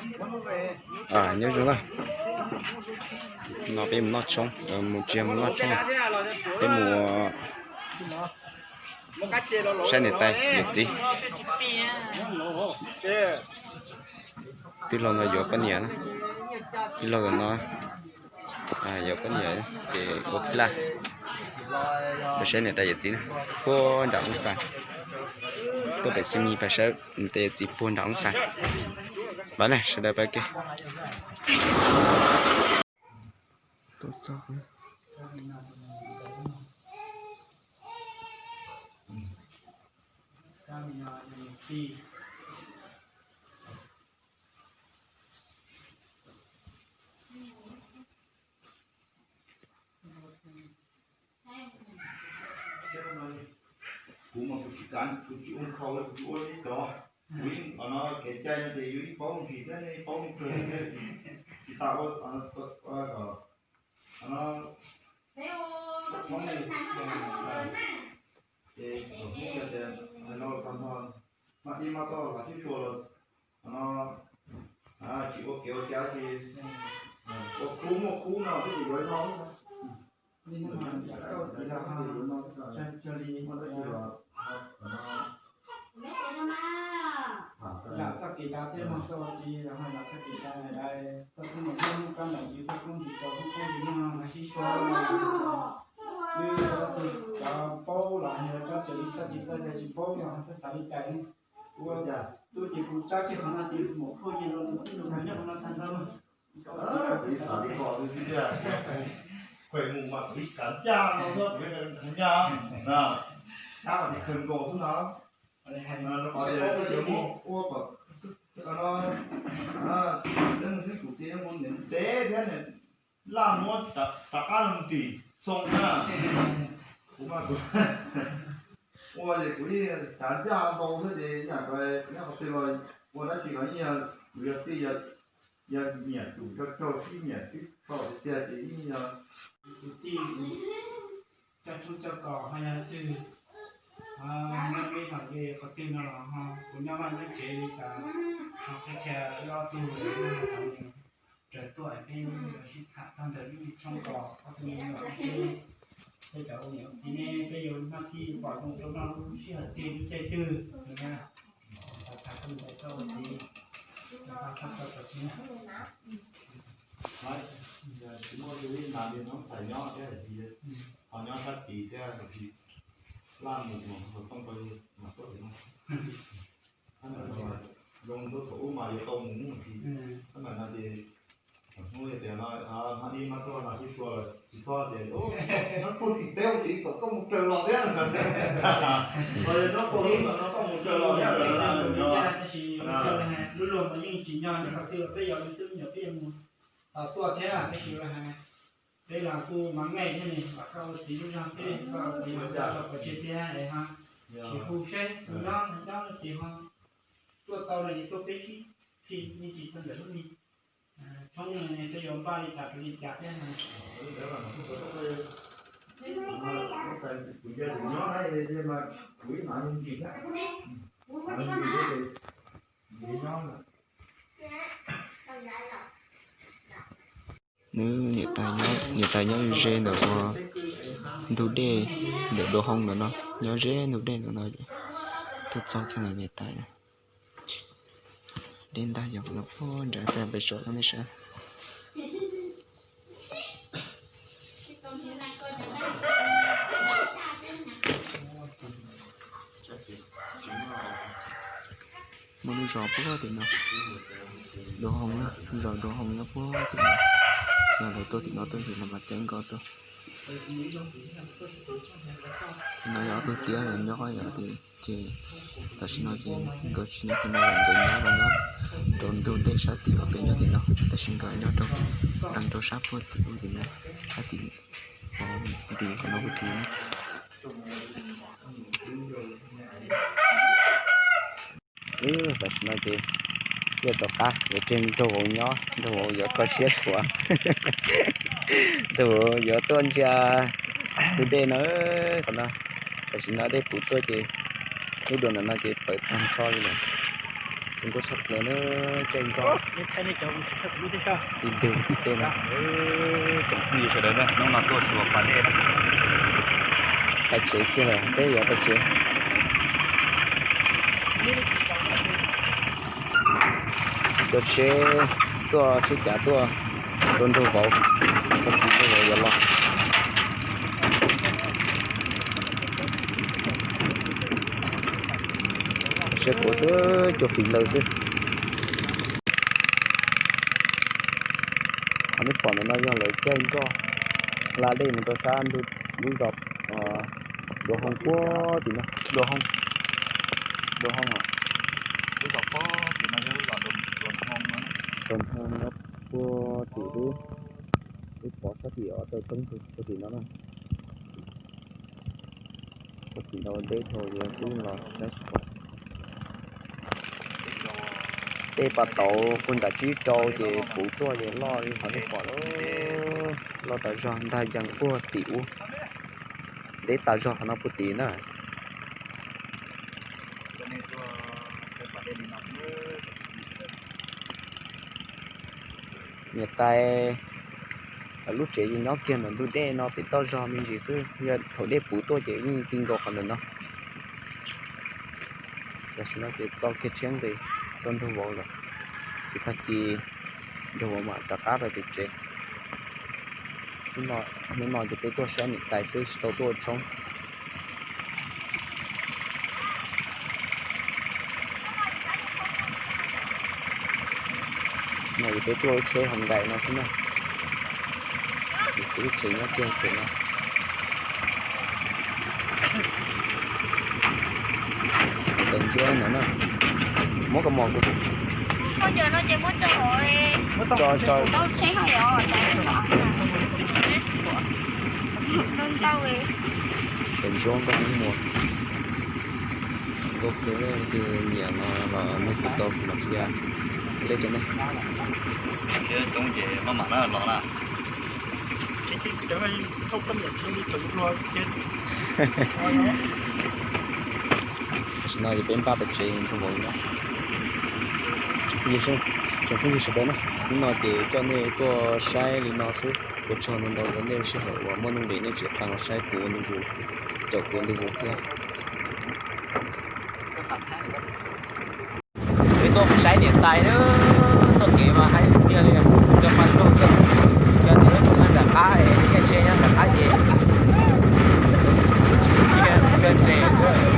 Nyob zoo na, no peb mus noj tshoob, mus tsis yog mus noj tshoob, peb mus saib niam tais yawm txiv. Tij laug no yuav poj niam, tij laug no yuav poj niam ces ua phij laj. Los saib niam tais yawm txiv na, puag nram Loob Xas. Tuaj pem Xeev Mis pais saib niam tais yawm txiv puag nram Loob Xas. Pab na sawv daws pab ke. Kuv mas kuv tsis kav, kuv tsis ua khau li, kuv tsis ua li cov, kuv yeej no kev cai no ces yus yeej paub nkis thiab yeej paub kawg thiab, tsis tas ua kom no txhob li. Ces kom Hmoob tias hais no tag nrho, maj dib maj toj los sib sua los no tsis ua kev ua cai ces ua khub muaj khub no xwb ces yuav noj. Lam txoj kev kav tej moog txoj txiv los lam txoj kev kav, txoj kev kav txoj tub mus nyob hnub kab ntaum yus txoj koob ntsis txoj koob ntsis nyob sib sua. Wb tug cov paub los yog tsob tsev li txoj kev kav tsis paub los txhob xav li cas. Ua cas tub ces kuv tsab kiag qhov no ces mus phuaj ces los txog tij laug nyob qhov no tag nrho. Txiv xav li ko xwb tiag, kuv mus mas kuv ib kav ncaj no xwb, kuv ib kav ncaj, tab mas tias khaws nkaus xwb no. Qhov tias yuav muab ua kom no, leej twg kuv txiv ntev thiab laj muab rov qab lug tim txoo na. Kuv mas kuv ua ces kuv yeej kav ncaj ntau xwb ces ib yam nyob qhov twg los ua dab tsi los yeej yog kuv yog tij, yog nyiam tsum tso raug sib nyiam sib txhom tiag tiag ces yeej yog tus tij coj tshoob coj kos ho yog twg, nyob peb no ces qhov twg no los ho kuv nyob vaj nyob tsev li cas ho qhia qhia ob tug xav mus raws tuaj peb sib tham txog ntawm lub tshoob kos ob tug me nyuam peb, peb cov ua niam ua txiv ne peb yuav noj tij pom zoo rau noj lub sij hawm twg lub caij twg no na. Xav tham txog ntawd txoj ua txiv, txog txoj ua txiv na. Tsis muaj tus ib nas li Hmoob txhais nyob thiab hais tias ho nyob sab tid thiab hais tias laj mus mas ho txooj rau mas tuaj tim no. Zoo ntuj thaum ub mas yuav tau mus mus tis, tab mas no ces Hmoob tias no hmab ib hmab tuaj no sib sua los tsis txhob tias nyob puag tim teb ua tim kom koj mus raws los thiab. Nyob puag ib kom no koj mus raws los thiab. Tab sis lub luag mas yeej tsis nyob qhov twg los peb yog me tub me nyuam peb yuav mus tuaj thiab tab sis peb los kuj mam meej thiab ne, los koj ua txiv lub zog xwb, koj ua txiv los txog rau pov tseg thiab es ho tsis hu seb tus nyob nyob no ces ho tuaj tau no ces tuaj peb sib khi yeej tsis txog ntawm lub ni tshoob no peb yuav npaj li cas rau li cas thiab no. Kuv yog tus nyob na, kuv ib hnav yooj yim thiab, hnav yooj yim thiab ces nws nyob. Nws niam tais nyob ze ntawm ua ntug dej, ntawm dua hoo ntawm no, nyob ze ntug dej ntawm no. Tuaj txog kiag ntawm niam tais na. Dej ntag yog no puag nrad, peb so nej saib. Muaj lub zos puag tim no, dua hoo na, zos dua hoo nyob puag tim no. Yog lawv tuaj tim no tuaj ces lawv mam caij nkaus tuaj. Tim no yog ob tug tiab lawv nyob yom, ces tam sim no ces nkawd tsis nyob tim no lawm, nkawd nyab los nyob rau ntug dej sab tim uas peb nyob tim no, tab sis nkawd nyob rau, rau sab puag tim ub tim no, sab tim nti qhov no puag tim. Tam sim no ces yog tom qab yuav tseg nraug vauv nyob, nraug vauv yuav kho siab thuav, nraug vauv yuav tuaj ntsia tus dej no. Qhov no tam sim no dej puv tuaj ces lub dua ntawm no ces pawv tag nrho li lawm. Ntsuab tshaj plaws na, caij nkoj ib ntug tim tej na. Tsoom phooj ywg sawv daws na, hnub no tuaj xyuas pas dej na. Tav tsev kiag lawm, peb yuav tav tsev. Cov tsheb tuaj tsheb cav tuaj, tuaj nrog vauv, tuaj nrog vauv yuav los. Sawv kuav xwb, cua fis laws xwb. Qhov nej pom ntawm no yog lawv caij nkoj hla dej mus rau sab ntug lub zos Dua Hoo puag tim no. Dua Hoo, Dua Hoo, lub zos puag tim no yog lub zos Dua Hoo no, puag tim lub, lub pov sab tim os, tau toob puag tim no na. Ua txiv ntau deb dhau li, twb los saib tsis pom. Tej pas tauv puag nram tsib rau ces puv tuaj ces loj li qhov nej pom lawm, loj tas zog ntag, yees puag tim ub, deb tas zog qhov no puag tim na. Niam tais, lub tsev ces nyob kiag ntawm ntug dej no pem toj zog me ntsis xwb, yog thaum dej puv tuaj ces yeej ti nkaus qhov ntawm no. Tam sim no ces txo kiag tshiab nqis tuaj nrog vauv lawm, ces tag kis nrog vauv mam rov qab rau tim tsev. Hnub no ces peb tuaj saib niam tais xwb tsis tau tuaj ua tshoob. No ces peb tuaj lub tsheb hauv nkaim no xwb na. Ces lub tsev nyob kiag pem no. Tais ntsuab no na. Muab kaus mom kuv. Tso, tso. Tais ntsuab nkauj hnub muag. Nkauj kawg, leej twg nyiam no los nug kuv tau, kuv mam qhia lej rau nej. Tam sim no ces peb npaj pem tsev nrog vauv na. Tsoom phooj ywg sawv daws na, hnub no ces coj nej tuaj saib li no xwb. Ua tsaug ntau ntau rau nej lub sij hawm uas muaj nuj nqis nej tseem pab los saib kuv ua ntu zus, caum kuv ua ntu zus thiab. Peb tuaj mus saib niam tais na, txoj kev mas hais tiag li, cov pas lug xwb, cov nram qab es caij tsheb nyob nram qab ces, cov nres xwb.